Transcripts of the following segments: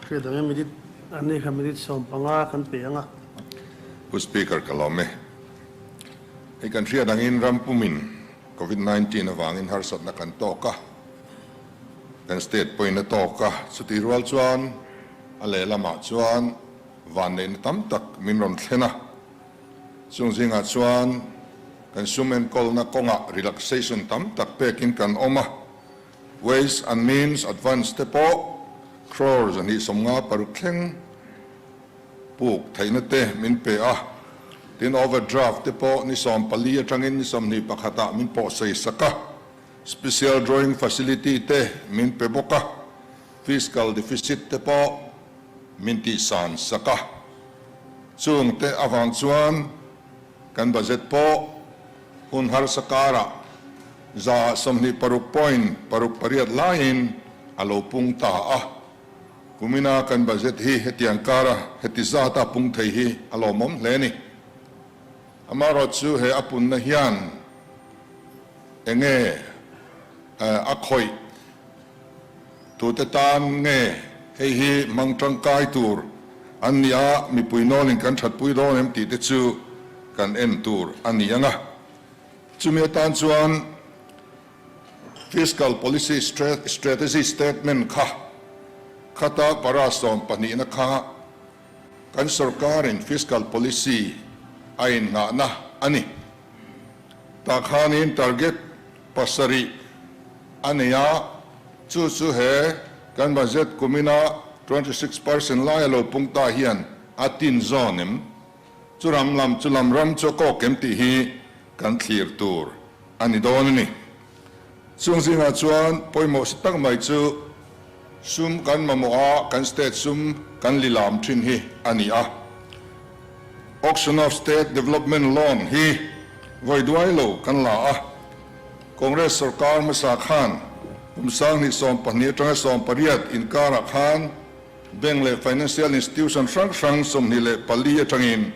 Hriat ang e, minute an nei kha minute 15 kan pe ang a. Pu Speaker ka lawm e. Hei kan hriat angin ram pumin Covid 19 avangin harsatna kan tawk a, kan state pawhin a tawk a, chutih rual chuan a lehlamah chuan vanneihna tam tak min rawn thlen a, chung zingah chuan kan sum enkawlna kawngah relaxation tam tak pekin kan awm a, Ways and Means Advance te pawh crore 256 thleng puk theihna te min pe a, tin overdraft te pawh ni 14 atangin ni 21 ah min pawhsei sak a, special drawing facility te min pe bawk a, fiscal deficit te pawh min tihsan sak a. Chung te avang chuan kan budget pawh hun harsa karah 26.68% laiin a lo pung ta a. Kumina kan budget hi hetiang kara heti zata pung thei hi a lawmawm hle a ni. Amaherawhchu he a punna hian enge a khawih tute tan nge hei hi hmang tangkai tur an ni a, mipui nawlin kan thatpui dawn em tih te chu kan en tur a ni ang a. Chumi atan chuan Fiscal Policy Strategy Statement kha khata para 12na kha kan sorkarin Fiscal Policy a innghahna a ni. Tah khanin target pasarih a nei a, chu chu he kan budget kumina 26% lai a lo pung ta hian a tin zawn em? Chu ram lam chu lam ram chu a kawk em tih hi kan thlir tur a ni dawn a ni. Chung zingah chuan pawimawh si tak mai chu sum kan mamawh a, kan state sum kan lilam thin hi a ni a. Auction of State Development Loan hi vawi duai lo kan la a. Congress sorkar hmasa khan kum 2012 atanga 18 inkarah khan Bank leh Financial Institution hrang hrang 24 atangin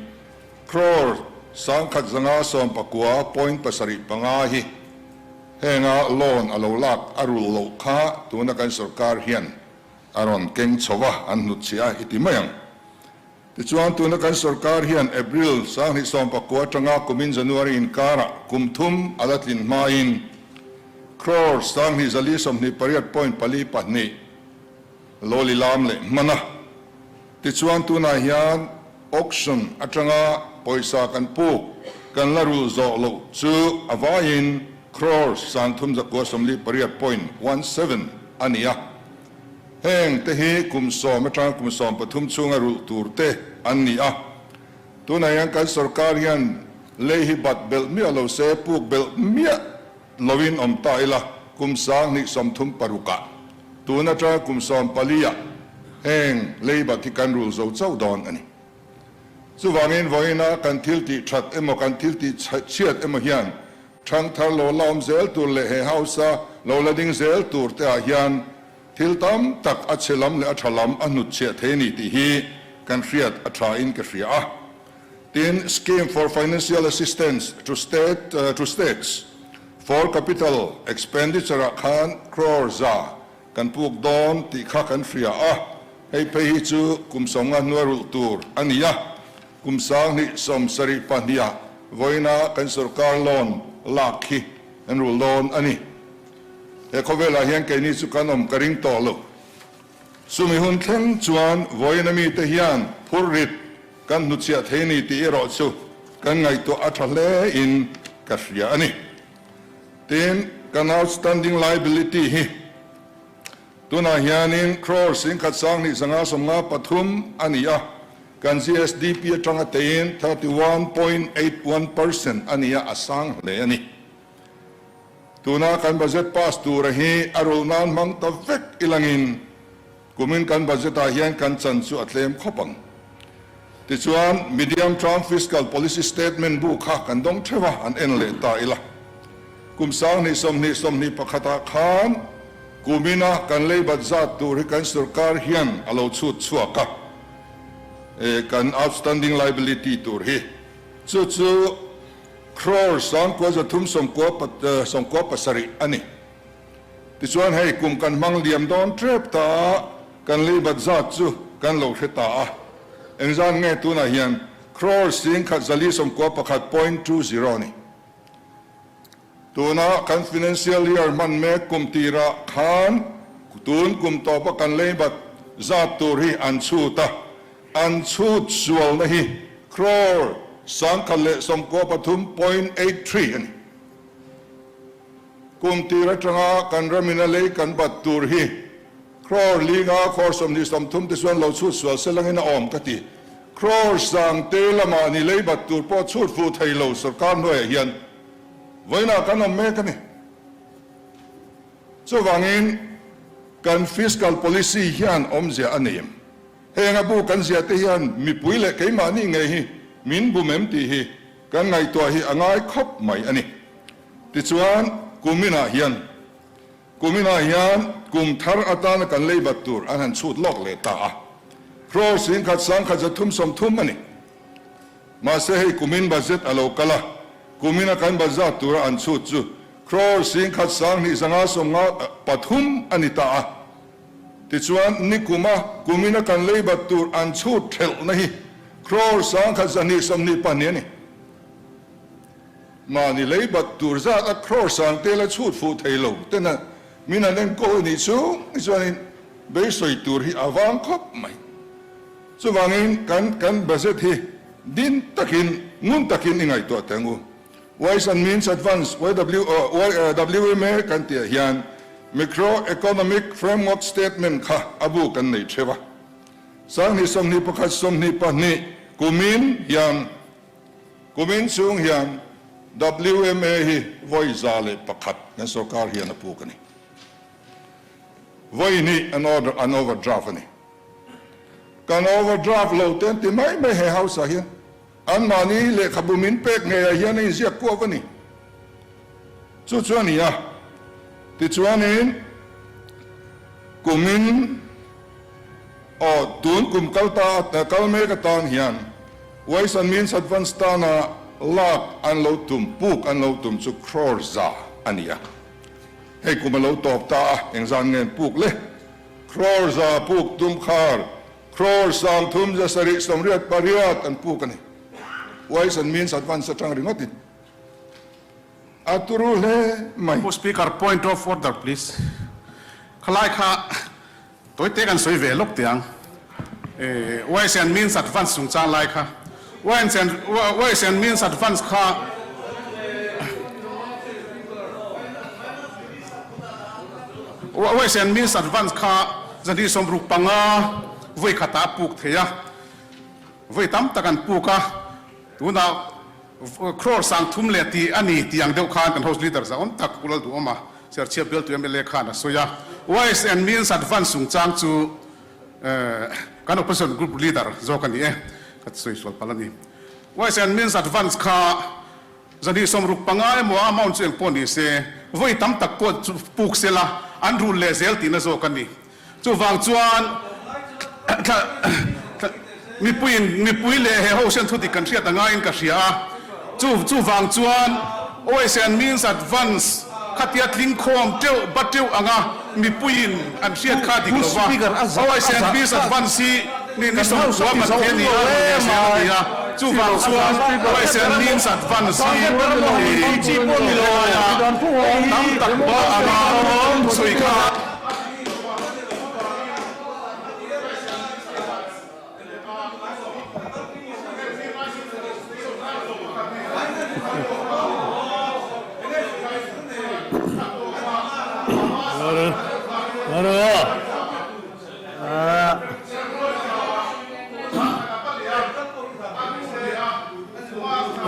crore 1599.75 hi henga loan a lo lak a rulh loh kha tuna kan sorkar hian a rawn keng chho a, an hnutchhiah a i ti mai ang. Tichuan tuna kan sorkar hian April 2019 atanga kumin January inkarah kum thum a la tlin hmain crore 2428.42 Lawli lam leh hman a. Tichuan tunah hian auction atanga pawisa kan puk kan la rulh zawh loh chu a vaiin crore 3948.17 a ni a. Heng te hi kum 10 atanga kum 13 chhunga rulh tur te an ni a. Tunah hian kan sorkar hian lei hi bat belh miah lo se puk belh miah loin awm ta ila kum 2036 ah tun atanga kum 14 ah heng leibat hi kan rul zo chauh dawn a ni. Chuvangin vawiina kan thil tih that emaw kan thil tih chhiat emaw hian thangthar lo la awm zel tur leh he house-a lo la ding zel tur te ah hian thil tam tak a chhe lam leh a tha lam a hnutchhiah thei a ni tih hi kan hriat a tha in ka hria a. Tin, Scheme for Financial Assistance to State to States for Capital Expenditure ah khan crore 100 kan puk dawn tih kha kan hria a, hei phei hi chu kum 50 hnuai rulh tur a ni a, kum 2072 ah vawiina kan sorkar loan lak hi an rulh dawn a ni. He khawvelah hian keini chu kan awm ka ring tawh lo. Chumi hun thleng chuan vawiina mite hian phurrit kan hnuchhiah thei ni tih erawh chu kan ngaihtuah a tha hle in ka hria a ni. Tin, kan outstanding liability hi tunah hianin crore 1,253 a ni a, kan GSDP atanga teiin 31.81% a ni a, a sang hle a ni. Tuna kan budget pass tura hi a rulh nan hmang ta vek ilangin kumin kan budget ah hian kan chan chu a tlem khawp ang. Tichuan Medium Term Fiscal Policy Statement bu kha kan dawng theuh a, an en leh ta ila. Kum 2020, 21 ah khan kumina kan leibat zat tur hi kan sorkar hian a lo chhut chhuak a, kan outstanding liability tur hi chu chu Crore 9397 a ni. Tichuan hei kum kan hmang liam dawn tep ta a, Kan leibat zat chu kan lo hre ta a, engzat nge tunah hian crore 10 421.20 a ni. Tuna kan financial year hman mek kum tirah khan tun kum tawpa kan leibat zat tur hi an chhut a, an chhut sualna hi crore 193.83 a ni. Kum tir atanga kan ramina lei kan bat tur hi crore linga crore 20 30 te chuan lo chhut sual se langin a awm ka ti. Crore sang te lamah ni lei bat tur pawh chhut fuh thei lo sorkar hnuaiah hian vawiinah kan awm mek a ni. Chuvangin kan fiscal policy hian awmzia a nei em? Heng a bu kan zia te hian mipui leh keimahni ngei hi min bum em tih hi kan ngaihtuah hi a ngai khawp mai a ni. Tichuan, kuminah hian kuminah hian kum thar atana kan lei bat tur an han chhut lawk leh ta a, crore 10 10 330 a ni. Mahse hei kumin budget a lo kal a, kumina kan budget tura an chhut chu crore 10 2 553 a ni ta a. Tichuan, nikuma kumina kan lei bat tur an chhut thelhna hi crore 1 222 a ni. Mahni lei bat tur zat a crore sang tel a chhut fuh thei lo tena min an enkawl a nih chung chuanin beisawi tur hi a vang khawp mai. Chuvangin kan kan budget hi din takin ngun takin i ngaihtuah teh ang u. Ways and Means Advance, YWMA, kan tih ah hian Micro Economic Framework Statement kha a bu kan nei theuh a. 2021 22 kumin hian Kumin chhung hian WMA hi vawi 101 kan sorkar hian a puk a ni. Vawi hnih an order an overdraft a ni. Kan overdraft lo te an ti mai mai he house ah hian anmahni lehkhabu min pek ngeiah hian a inziak kuau a ni. Chu chu a ni a, tichuanin kumin Aw, tun kum kal ta kal mek atan hian Ways and Means Advance tana lak an lo tum, puk an lo tum chu crore za a ni a. Hei kum a lo tawp ta a, engzan nge an puk le? Crore za puk tum khar crore 3 7 88 an puk a ni. Ways and Means Advance atang ringawtin a turu hle mai. Pu Speaker, point of order please. Khalai kha Tawi te kan sawi ve lawk teh ang. Ways and Means Advance chungchang lai kha. Ways and Means Advance kha Ways and Means Advance kha 265 vawi khatah a puk thei a. Vawi tam tak an puk a. Tunah Crore 300 leh tih a ni tih ang deuh khan kan House Leader zahawm tak Pu Lalduhawma Serchhip bialtu mla khan a sawi a. Ways and Means Advance chungchang chu kan Opposition Group Leader zawk a ni e, ka sawi sual palh a ni. Ways and Means Advance kha 265 emaw a amount chu eng pawh ni se, vawi tam tak pawh chu puk sela an rul leh zel tihna zawk a ni. Chuvang chuan mipuiin mipui leh he ho hian thudik kan hriat a ngaiin ka hria a. Chu chuvang chuan Ways and Means Advance khatia tling khawm teuh ba teuh anga mipuiin an hriat kha dik lo va. Ways and Means Advance hi ni ni sawmkua man the ni a rawn leh zel a ni a. Chuvang chuan Ways and Means Advance hi helaia tam tak ba anga sawi kha.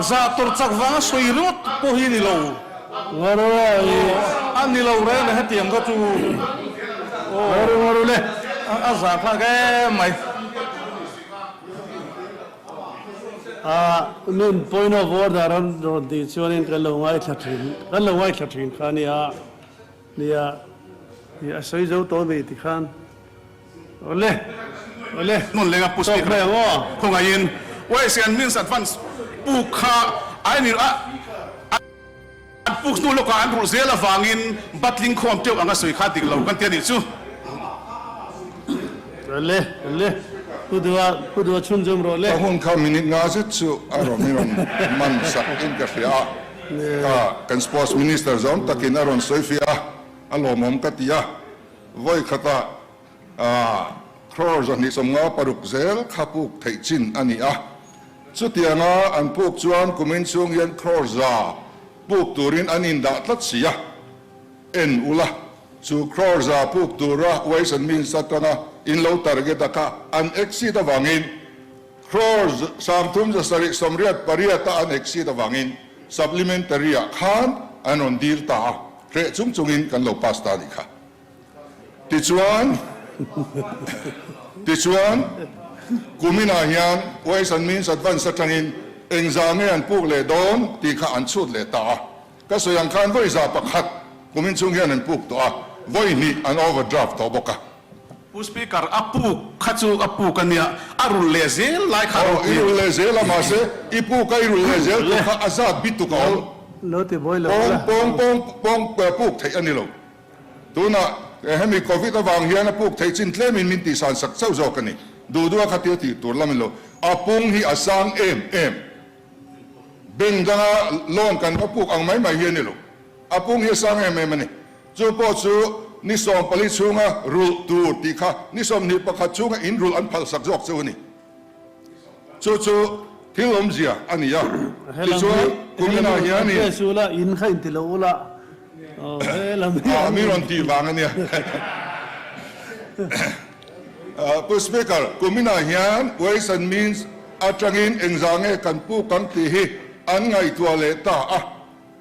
Zah tur chak vanga sawi ringawt pawh hi a ni lo. A ni lo reng le hetiang kha chu a zah thlak em mai. Nun point of order an rawn tih chuanin kan lo ngaithla thin, kan lo ngaithla thin kha nia, nia a sawi zo tawh mai tikhan. Awle, awle. Hmun lenga pu speaker khawngaihin Ways and Means Advance puk kha an in an puk hnu lawkah an rulh zel avangin batling khawm teuh anga sawi kha dik lo kan ti a nih chu. Le, le, Pu Duha, Pu Duha chhunzawm rawh le. Ka hun kha minute nga zet chu a rawn i rawn man sak in ka hria a, ka kan Sports Minister zawm takin a rawn sawi fiah a, a lawmawm ka ti a, vawi khatah crore 256 zel kha puk theih chin a ni a, chutianga an puk chuan kumin chhung hian crore 100 puk turin an indah tlat si a. En ula, chu crore 100 puk tura Ways and Means atanga in lo target a kha an exceed avangin crore 3788 a an exceed avangin supplementary ah khan an rawn dil ta a, hreh chung chungin kan lo pass ta a nih kha. Tichuan, tichuan kuminah hian Ways and Means Advance atangin engzah nge an puk leh dawn tih kha an chhut leh ta a. Ka sawi ang khan vawi 101 kumin chhung hian an puk tawh a, vawi hnih an overdraft tawh bawk a. Pu Speaker, a puk kha chu a puk a nia, a rul leh zel lai kha a Aw, i rul leh zel a, mahse i puk a i rul leh zel tur kha a zat bi tuk a awm. Lo ti buai lo Pawng, la. pawng, pawng, pawng puk theih a ni lo. Tunah hemi Covid avang hian a puk theih chin tlemin min tihsan sak chauh zawk a ni. Duh duha kha tia tih tur lam in lo. A pung hi a sang em em. Bank danga loan kan va puk ang mai mai hi a ni lo. A pung hi a sang em em a ni. Chu pawh chu ni 14 chhunga rulh tur tih kha ni 21 chhunga in rulh an phalsak zawk chu a ni. Chu chu thil awmzia a ni a. Tichuan kuminah hianin. A mi rawn tih vang a nia. Pu Speaker, kuminah hian Ways and Means atangin engzah nge kan puk ang tih hi an ngaihtuah leh ta a.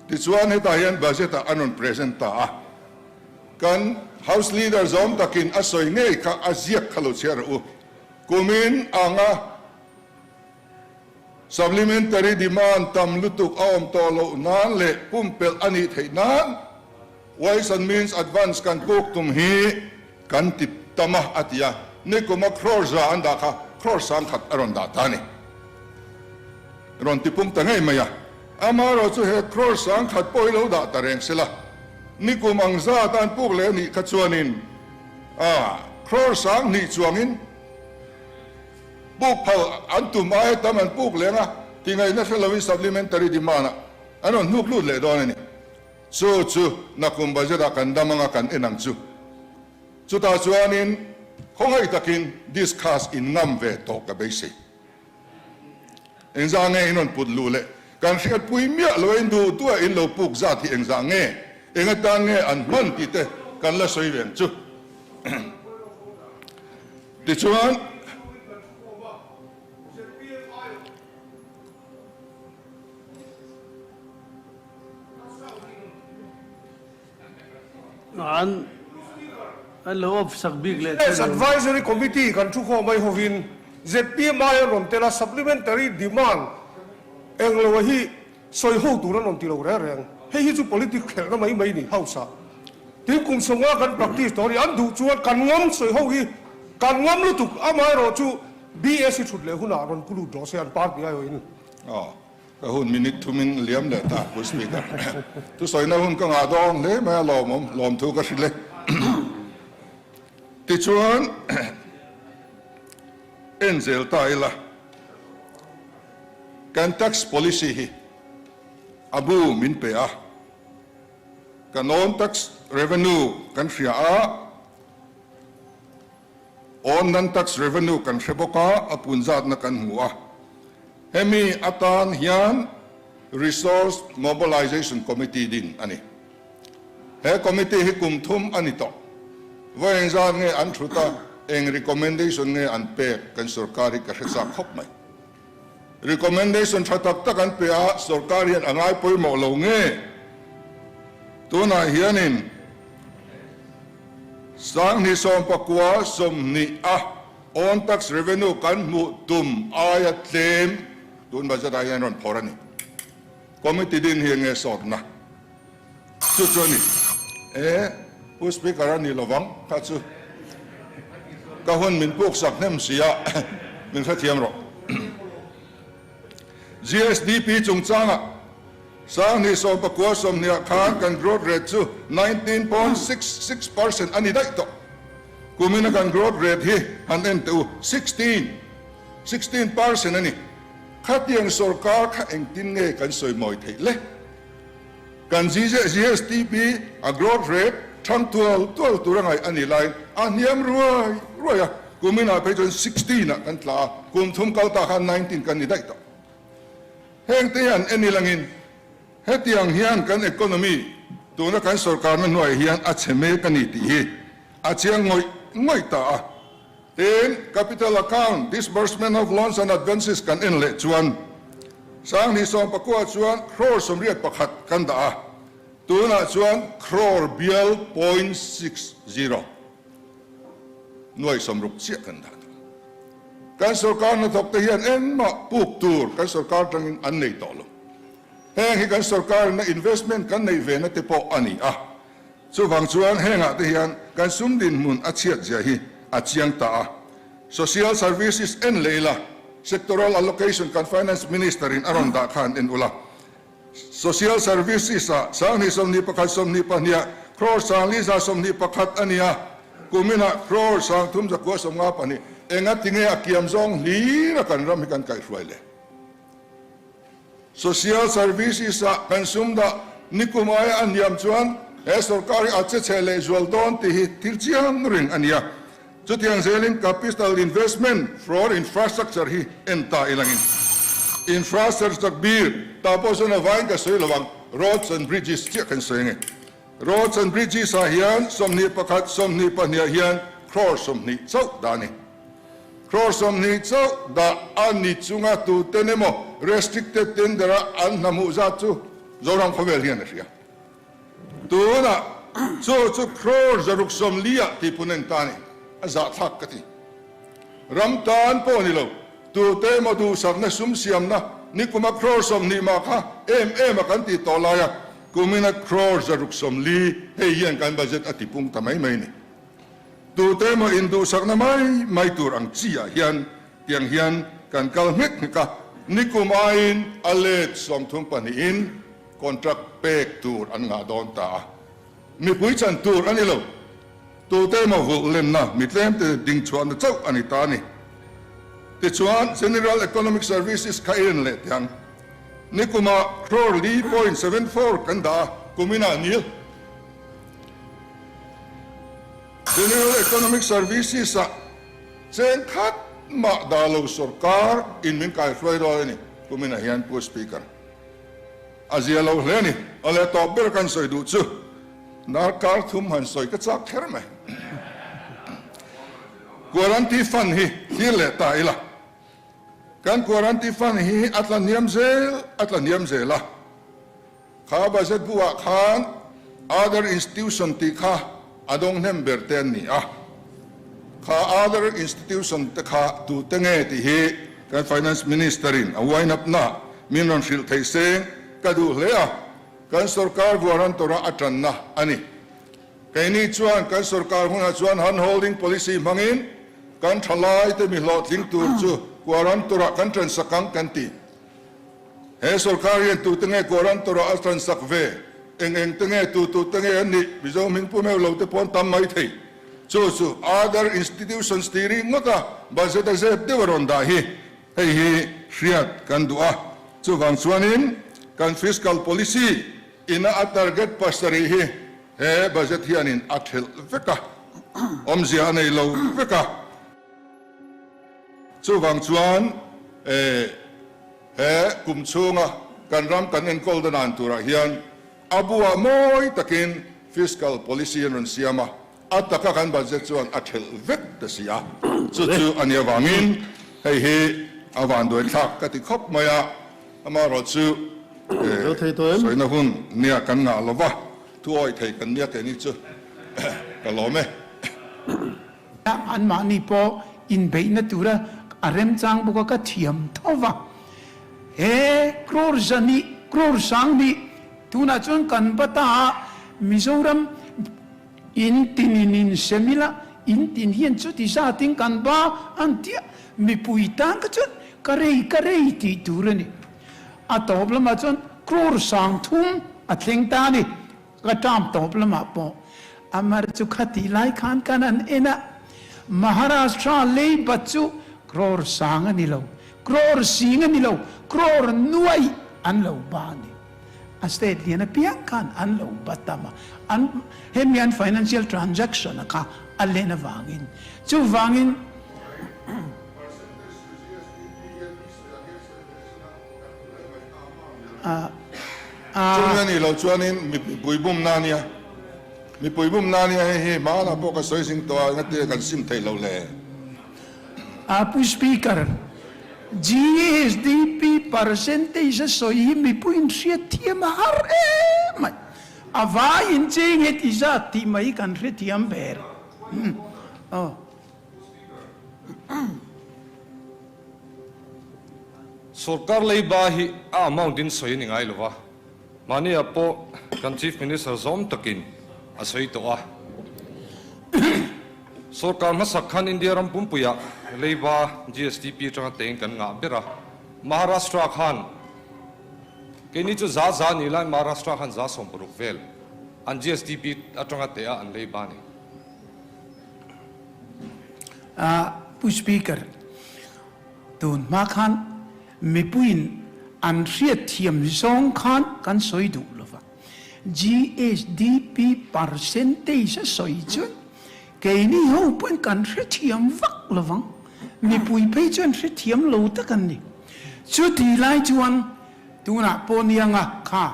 Tichuan hetah hian budget ah an rawn present ta a. Kan House Leader zawm takin a sawi ngei kha a ziak kha lo chhiar rawh u. Kumin anga Supplementary demand tam lutuk a awm tawh loh nan leh pumpelh a nih theih nan Ways and Means Advance kan puk tum hi kan ti tam a, a ti a. Nikuma crore 100 an dah kha crore 1000 a rawn dah ta a ni. Rawn ti pung ta ngei mai a. Amaherawh chu he crore 1000 pawh hi lo dah ta reng sela, nikum ang zat an puk leh a nih kha chuanin crore 2000 chuangin Puk phal an tum aia tam an puk leng a, tingaihna hre loin supplementary demand ah an rawn hnuk lut leh dawn a ni. Chu chu nakum budget ah kan dam anga kan en ang chu. Chutah chuanin khawngaih takin discuss in ngam ve tawh ka beisei. Engzah nge in rawn put luh leh kan hriatpui miah lo a in duh duh a in lo puk zat hi engzah nge, eng atan nge an hman tih te kan la sawi ve ang chu. Tichuan, An an lo off sak bik leh Business Advisory Committee kan thu khawm mai hovin zpm aia rawn tel a supplementary demand englo hi Sawi ho tur an rawn ti lo reng reng. Hei hi chu politic khelhna mai mai ni House ah. Tin kum 50 kan practice tawh a ni. An duh chuan kan ngam sawi ho hi kan ngam lutuk. Amaherawh chu BSc thut leh hunah rawn pu lut rawh se an party aiawhin. Aw, ka hun minute thumin liam leh ta Pu Speaker. Thusawina hun ka ngah dawn hle mai a lawmawm, lawmthu ka hrilh e. Tichuan en zel ta ila. Kan tax policy hi a bu min pe a, kan non-tax revenue kan hria a, awn non-tax revenue kan hre bawk a, a punzatna kan hmu a. Hemi atan hian Resource Mobilization Committee din a ni. He committee hi kum thum a ni tawh. Vawi engzat nge an thut a, eng recommendation nge an pek kan sorkar hi ka hre chak khawp mai. Recommendation tha tak tak an pe a, sorkar hian a ngai pawimawh lo nge? Tunah hianin 2019 20 a own tax revenue kan hmuh tum aia tlem tun budget ah hian rawn phawrh a ni. Committee din hi enge sawtna? Chu chu a ni. E, Pu Speaker a ni lovang kha chu ka hun min puk sak hnem si a, min hrethiam rawh. GSDP chungchangah 2019 20 ah khan kan growth rate chu 19.66 percent a ni daih tawh. Kumina kan growth rate hi han en teh u, 16, 16%, a ni. Khatiang sorkar kha engtin nge kan sawi mawi theih le? Kan GSDP a growth rate thang tual tual tur a ngaih a nih laiin a hniam ruai ruai a, kuminah phei chuan 16 ah kan tla a, kum thum kal ta khan 19 kan ni daih tawh. Hengte hian en ilangin hetiang hian kan economy tuna kan sorkarna hnuaiah hian a chhe mek a ni tih hi a chiang ngawih ngawih ta a. Tin, capital account, disbursement of loans and advances kan en leh chuan Sanghnih sawmpakua chuan crore 81 kan dah a, tunah chuan crore bial point 60, nuai 60 chiah kan dah tawh. Kan sorkar hnathawkte hian engmah puk tur kan sorkar tangin an nei tawh lo. Heng hi kan sorkarina investment kan neih ve na te pawh a ni a. Chuvang chuan hengah te hian kan sum dinhmun a chhiat zia hi a chiang ta a. Social services en leh ila, sectoral allocation kan Finance Minister in a rawn dah khan en ula. Social services ah 2021 22 ah crore 521 a ni a, kuminah crore 3952 enga tinge a kiam zawng hlir a kan ram hi kan kaihhruai le. Social Services ah kan sum dah nikum aia a hniam chuan he sorkar hi a che chhe leh zual dawn tih hi thil chiang ring a ni a. Chutiang zelin Capital Investment for Infrastructure hi en ta ilangin Infrastructure bir tah pawh chuan a vain ka sawi lo ang, Roads and Bridges chiah kan sawi ange. Roads and Bridges ah hian 21, 22 ah hian crore 20 chauh dah a ni. Crore 20 chauh dah a ni chunga tuten emaw restricted tender a an hna hmuh zat chu Zoram khawvel hian a hria. Tunah chu chu crore 640 ah tih pun en ta a ni. A zahthlak ka ti. Ram tan pawh ni lo, tute emaw duhsakna sum siamna nikuma crore 20 mah kha em em a kan tih tawh lai a, kumina crore 640 hei hian kan budget a tipung ta mai mai a ni. Tute emaw induhsakna mai mai tur ang chi ah hian tiang hian kan kal nghek nghek a, nikum aiin a let 32 in contract pek tur an ngah dawn ta a, mipui chan tur a ni lo. Tute emaw vulh lenna mi tlemte dingchhuahna chauh a ni ta a ni. Tichuan General Economic Services kha i en leh teh ang. Nikumah crore li point 74 kan dah a, kuminah nil. General Economic Services ah cheng khat mah dah lo sorkar in min kai hruai dawn a ni kumin ah hian Pu Speaker a zia lo hle a ni. Awle tawp ber kan sawi duh chu darkar thum han sawi ka chak kher mai. Guarantee Fund hi thlir leh ta ila. Kan Guarantee Fund hi a tla hniam zel a tla hniam zel a. Kha budget bu ah khan other institution tih kha a dawng hnem ber te an ni a, kha other institution te kha tu te nge tih hi kan Finance Minister in a wind up na min rawn hrilh theih seng ka duh hle a, kan sorkar guarantor a a tanna a ni. Keini chuan kan sorkar hunah chuan hand holding policy hmangin kan thalai te mi hlawhtling tur chu guarantor ah kan tansak ang kan ti. He sorkar hian tute nge guarantor ah a tansak ve? Eng eng te nge tu tu te nge an nih? Mizo hming pu meuh lo te pawh an tam mai thei. Chu chu other institutions tih ri ngawt a budget a zep deuh a rawn dah hi hei hi hriat kan duh a. Chuvang chuanin kan fiscal policy ina a target pasarih hi he budget hianin a thelh vek a, awmzia a nei lo vek a. Chuvang chuan he kum chhunga kan ram kan enkawl dan turah hian a buah mawi takin fiscal policy an rawn siam a, a taka kan budget chuan a thelh vek ta si a, chu chu a nih avangin hei hi a vanduai thlak ka ti khawp mai a, amaherawhchu sawina hun nia kan ngah lo va, thu awih thei kan nia keini chu ka lawm e. Anmahni pawh inbeihna tura a remchang bawk a, ka thiam tho va. He crore zahnih, crore sanghnih tunah chuan kan va ta a, Mizoram in tinin in sem ila, in tin hian chuti zatin kan ba an tia, mipui tan kha chuan ka rei ka rei tih tur a ni. A tawp lamah chuan crore 3000 a thleng ta a ni. Ka term tawp lamah pawh Amar chu kha tih lai khan kan han en a. Maharashtra leiba chu crore sang a ni lo, crore sing a ni lo, crore nuaih an lo ba a ni. A state lian apiang khan an lo ba tam a, an hemi an financial transaction a kha a len avangin. Chuvangin. Chumi a nih loh chuanin mipui bumna a nia. Mipui bumna a nia hei hi hmanah pawh ka sawi zing tawh a, engati kan sim theih loh le? Pu Speaker, GSDP percentage a sawi hi mipuiin hriatthiam a har em mai. A vaiin cheng heti zat tih mai kan hrethiam ber. Aw. Sorkar leiba hi a amount in sawi a ni ngai lova, mahniah pawh kan Chief Minister zawm takin a sawi tawh a. Sorkar hmasak khan India ram pumpuiah leiba GSDP atanga teng kan ngah ber a, Maharashtra khan keini chu za za ni lai Maharashtra khan za 60 vel an GSDP atanga teh a an leiba a ni. Pu Speaker, tun hma khan mipuiin an hriatthiam zawng khan kan sawi duh lo va. GSDP percentage a sawi chuan keini ho pawhin kan hrethiam vak lo vang. Mipui phei chuan hrethiam lo tak an ni. Chuti lai chuan Tunah pawh nianga kha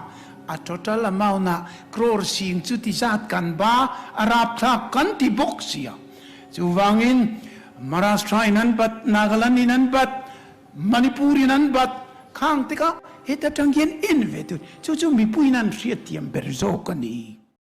a total amount ah crore sing chu ti zat kan ba a rapthlak kan ti bawk sia. Chuvangin Maharashtra in an bat, Nagaland in an bat, Manipur in an bat khang te kha heta tang hian en ve tur. Chu chu mipuiin an hriatthiam ber zawk a ni.